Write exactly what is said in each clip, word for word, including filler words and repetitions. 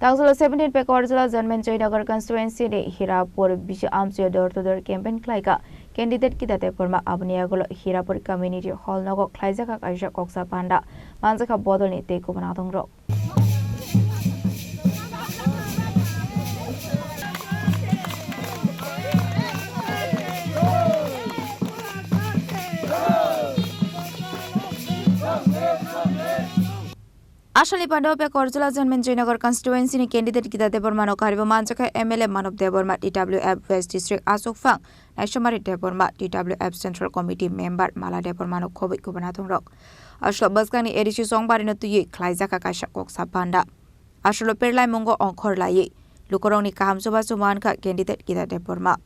Tangsulo seventeen Pekarjala Janmen Joynagar constituency ni Hirapur bisi amchio door to door campaign khlaika candidate Kida Debbarma. Aboni yagulo Hirapur Community Hall nogo khlaijaka kaisa koksa panda manjakha bodolni tei kubun adongrok. Aswkni panda o Pekarjala Janmen Joynagar constituency ni candidate Kida Debbarma no karibo manjakha M L A Manob Debbarma, T W F West District Achukphang Naisomari Debbarma, T W F Central Committee member Mala Debbarma no khobwi kubun adongrok. Aswk bwskangni A D C Chongbari no twiwi khlaijakha kaisa koksa panda. Aswklo perlai mungo ongkhor laiwi lukurokni kaham chubachu mankha candidate Kida Debbarma.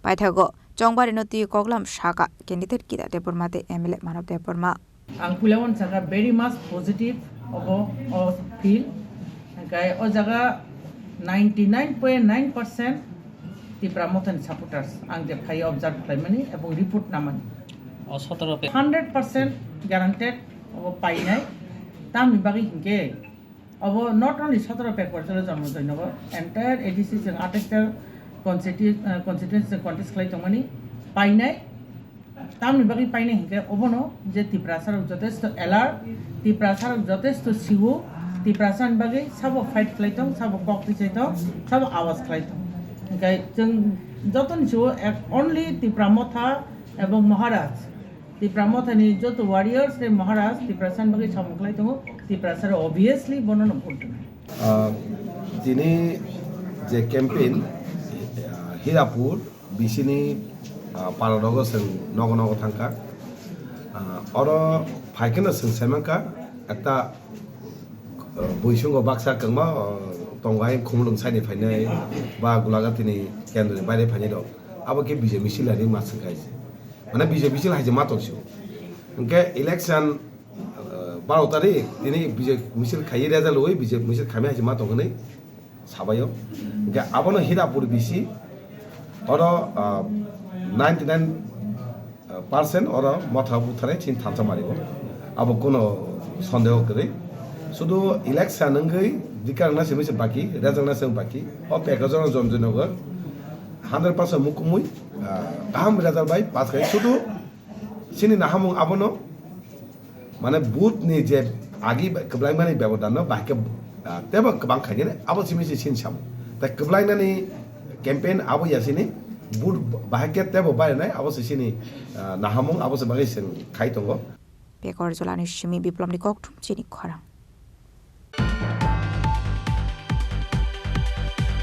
Paithago Chongbari no twiwi koklam sakha candidate Kida Debbarma tei M L A Manob Debbarma. Ang puila uansukha very much positive obo o feel. Hingke o jaga ninety nine point nine percent Tipra Mothani supporters ang je phai observe khlaimani ebong report namani. O sotoro pe- Hundred percent guaranteed obo painai. Tamni bagwi hingke obo not only sotoro Pekarjala Janmen Joynagar, entire A D C chwng atais ta constitu-, eh, constituency chwng contest khlai tongmani painai. Tamni bagwi painai hinkhe obono je Tiprasa rok jotesto alert, Tiprasa rok jotesto siwo, Tiprasa ni bagwi sabo fight khlai tong, sabo kok tisai tong, sabo awas khlai tong. Hinkhe chwng jotoni siwo ek only Tipra Motha ebong Maharaj, Tipra Mothani joto warriors tei Maharaj Tiprasa ni bagwi samung khlai tongo, Tiprasa rok obviously bono no vote rwnai. Ah, tini je campaign, ah, Hirapur, bisini, ah, para rogo chwng nogo nogo thangkha. Ah, oro phaikheno chwng saimankha, ekta, ah, buisungo baksa kwngma, ah, tongo, ayang Khumulwng side ni phainai ba Gulagatini kendroni baire phainai rok. Abo khe B J P misil hai ma swngkha. Mane B J P misil hai se ma tong sio. Hwnkhe election, ah, baro tarik tini B J P misil khaiwi result rwui B J P misil khaimai hai se ma tong hwnwi sabaio. Hingke abono Hirapur bisi, oro, ah, ninety nine percent oro motha buthare chin thansa mario. Abo kono sondeho kwrwi. Sudu election wngwi dikar na simi se baki, result na simi baki. O package oro Janmen Joynagar hundred percent mukumui, ah, kaham result bai pass khai. Sudu chini nahamung abono Mane vote ni je agi kwblaimani bebodan no bahai khe, ah, tebo kwbang khainani abo simi se sin sam. Tai kwblainani campaign abo ya sini vote bahai khe tebo bainai abo se sini, ah, nahamung abo se bagwi chwng khai tongo. Pekarjala ni simi Biplop ni kokthum chini khorang.